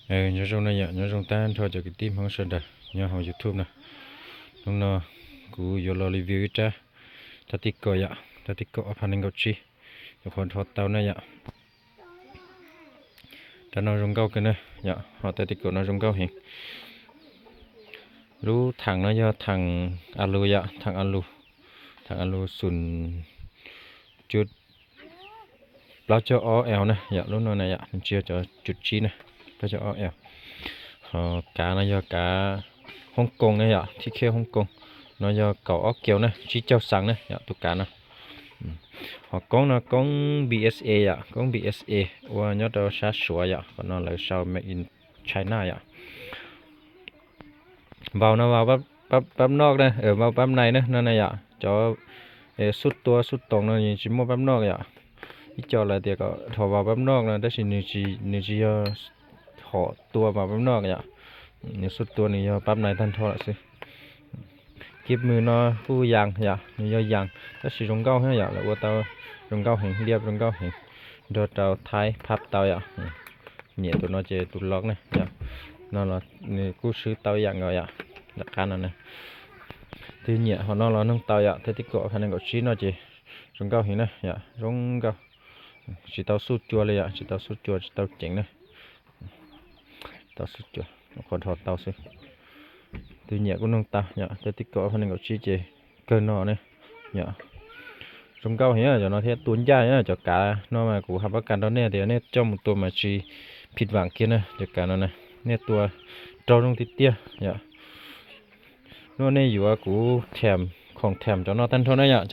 Nyob zoo na yom, nyob zoo tag nrho cov kwv tij Hmoob sawv daws nyob hauv YouTube na. Hnub no kuv yuav los review ib rab, rab tij kaum yom, rab tij kaum ob phav nees nkaum tsib, nyuam qhuav rho tau na yom. Rab no zoo nkauj kawg na yom, ho rab tij kaum no zoo nkauj heev. Lub thaam no yog thaam a lus yom, thaam a lus, thaam a lus xum cuv plaub caug ob L na yom, lub no na yom, nws tsis yog cov cuv tsib na, plaub caug ob L. Ho kav no yog kav Hong Kong na yom, thib kheb Hong Kong, no yog kaum ob kiaus na, tsib caug xees na yom, tus kav no. Ho koob no koob B S A yom, koob B S A ua nyob rau sab Suav yom, qhov no lawv sau made in China yom. Vau no vau pab noj na, vau pab nais na no na yom, cov xuj tua xuj toos no nws tsis muaj pab noj yom. Ib co lawv tias kom dhos vau pab noj no tab sis nws tsis yog hom tua vau pab noj yom, nws xuj tua nws yog pab nais tag nrho lawm xwb. Kib mws no kuj yas yom, nws yog yas tab sis zoo nkauj thiab yom, lawv ua tau zoo nkauj heev, liab zoo nkauj heev, nrog rau thaib phab tau yom. Nyiam tus no ces tus lov ne yom, no los nws kuj swb tau ib yam nkaus yom, nram qab no na. Twg nyiam hom no los noog tau yom, thawj tib kaum ob phav nees nkaum tsib no ces zoo nkauj heev na yom, zoo nkauj. Tsis tau xuj cua li yom, tsis tau xuj cua, tsis tau ceev na. Tau xuj cua, qhov dhos tau xwb. Twg nyiam kuj noog tau yom, thawj tib kaum ob phav nees nkaum tsib ces kawg no ne yom. Zoo nkauj heev cov no thiab, tua ncaj cov kav no mas kuv hab pab kas rau nej tias nej coj mus tua mas tsis phim vam kiag na, cov kav no na, nej tua raug zoo tiag tiag yom. Hnub nej yuav kuv them, khoom them cov no tag nrho na yom,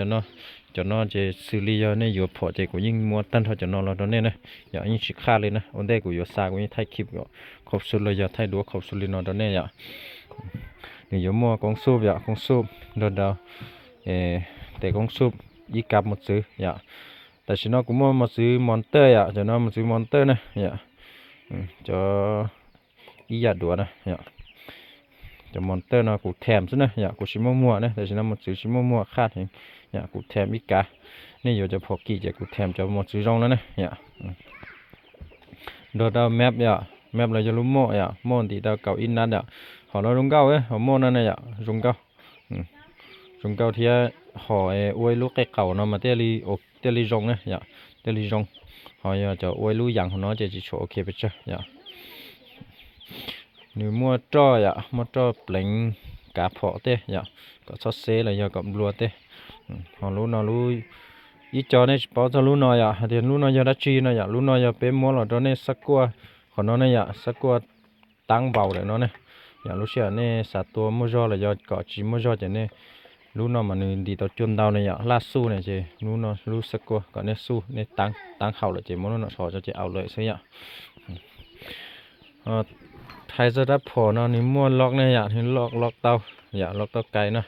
cov no ces xws li yog nej yuav phom ces kuv yeej muab tag nrho cov no los rau nej na yom, yeej tsis qhaj li na. Ua ntej kuv yuav xa kuv yeej thaij khib khauv xub los yog thaij duab khauv xub li no rau nej yom. Nws yuav muaj koob xuj yom, koob xuj nrog rau tes koob xuj ib kav mos txwv yom. Tam sim no kuv muaj mos txwv mos tawj yom, cov no mos txwv mos tawj na yom, cov ib yam duav na yom. Cov mos tawj no kuv them xwb na yom, kuv tsis muaj muag na, tam sim no mos txwv tsis muaj muag qhaj heev yom, kuv them ib kav. Nej yuav cov phom kim ces kuv them cov mos txwv zoo na ne yom. Nrog rau map yom, map los yog lub moj yom, moj ntim rau kaum ib nab yom. Hom no zoo nkauj, hom moj no na yom, zoo nkauj. Zoo nkauj thiab, hom ua ib lub qej qaum no mas thiaj li zoo na yom, thiaj li zoo. Ho yog cov ua ib lub yas hauv no ces tsis tshua ok pes tsawg yom. Nws muaj roj yom, muaj roj pleev kav phom tej yom, kom txhob xeb los yog kom nplua tej. Ho lub no, ib co nej tsis paub txog lub no yom, hais tias lub no yog dab tsi no yom, lub no yog peb muab los rau nej xab kuaj, qhov no ne yom, xab kuaj taab npaum lawm no ne. Yog lub sij hawm nej xav tua muaj zog los yog kom tsis muaj zog ces nej, lub no mas nws ntim tau cua ntau ne yom, laj xuj ne ces lub no lub xab kuaj kom nej xuj nej taab haum lawm ces muab lub no rho tso ces au lawm xwb yom. Hais txog rab phom no nws muaj log ne yom, nws log, log tau yom, log tau kais na,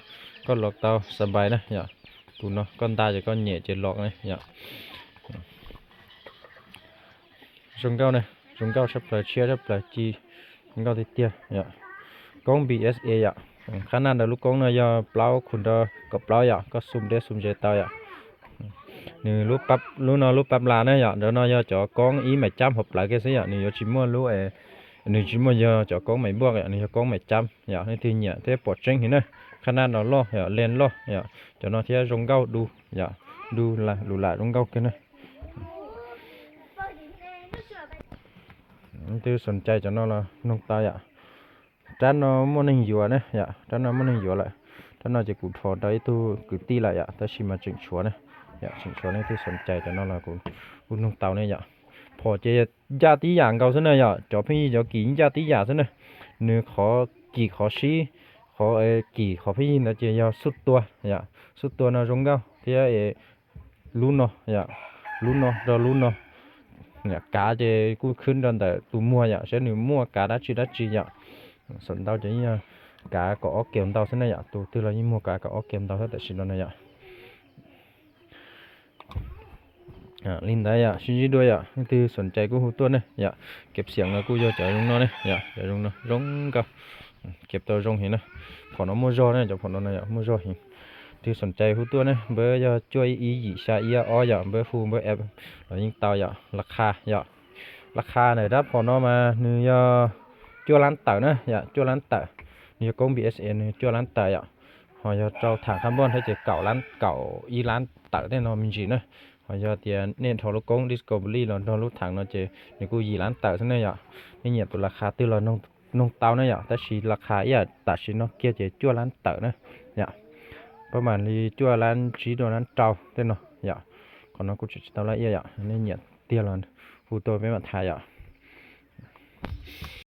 koj log tau xa npais na yom. Tus no koj nta ces koj nyem ces log ne yom. Zoo nkauj na, zoo nkauj tshaj plaws, tshiab tshab plaws, ci zoo nkauj tiag tiag yom. Koob B S A yom, qhab naj ntawm lub koob no yog plaub khu nrog kaum plaub yom, koj xum deb xum ze tau yom. Nws lub no lub pab las na yom, ntawm no yog cov koob ib mais cab hauv plawv kiag xwb yom, nws yuav tsis muaj lub, nws tsis muaj yog cov koob mais npuaj yom, nws yog koob mais cab yom. Nej twg nyiam thiab pom tseeb heev na, qhab naj no loj yom, len loj yom, cov no thiab zoo nkauj du yom, du lus lam zoo nkauj kiag na. Twg xoom cai cov no los noog tau yom. Rab no muaj neeg yuav ne yom, rab no muaj neeg yuav lawm. Rab no ces kuv rho rau ib tug kwv tij lawm yom, tab sis mas tseem tshuav ne yom, tseem tshuav, nej twg xoom cai cov no los kuv kuj noog tau ne yom. Phom ces ncaj tib yam nkaus xwb na yom, cov pheej yig cov kis ncaj tib yam xwb na. Nws qhov kis qhov sib, qhov kis qhov pheej yig ntawd ces yog xuj tua yom, xuj tua no zoo nkauj thiab. Lub no yom, lub no rau lub no, kav ces kuj khwb rau ntawm tus muag yom, saib nws muaj kav dab tsi dab tsi yom. Xam ntau ces yeej yog kav kaum ob kiaus ntau xwb na yom, tus twg los yeej muag kav kaum ob kiaus ntau xwb tam sim no na yom. Li ntawd yom, sib ntsib dua yom, leej twg xoom cai kuj hu tuaj ne yom. Kev xiam no kuj yog cov zoo no ne yom, cov zoo no zoo nkauj, kev tau zoo heev na. Phom no muaj zog ne, cov phom no no yom, muaj zog heev. Twg xoom cai hu tuaj ne, npawb yog cuaj ib yim xya ib ob yom, npawb hu npawb app los yeej tau yom, laj qha yom. Las khas ntawm rab phom no mas nws yog cuaj lab tawm na yom, cuaj lab tawm. Nws yog koob B S A, nws cuaj lab tawm yom. Ho yog rau tham qhab npauj thiab ces kaum lab, kaum ib lab tawm tej no me ntsis na. Ho yog tias nej dhau lub koob Discovery los nrog lub tham no ces nws kuj yim lab tawm xwb ne yom. Nej nyiam tus las khas twg los noog tau ne yom, tab sis las khas ib yam tam sim no kiag ces cuaj lab tawm na yom. Pab mam li cuaj lab tsib rau lab rau tej no yom. Qhov no kuj tsis tau laj iab yom, nej nyiam tiag los hu tuaj peb mam tham yom.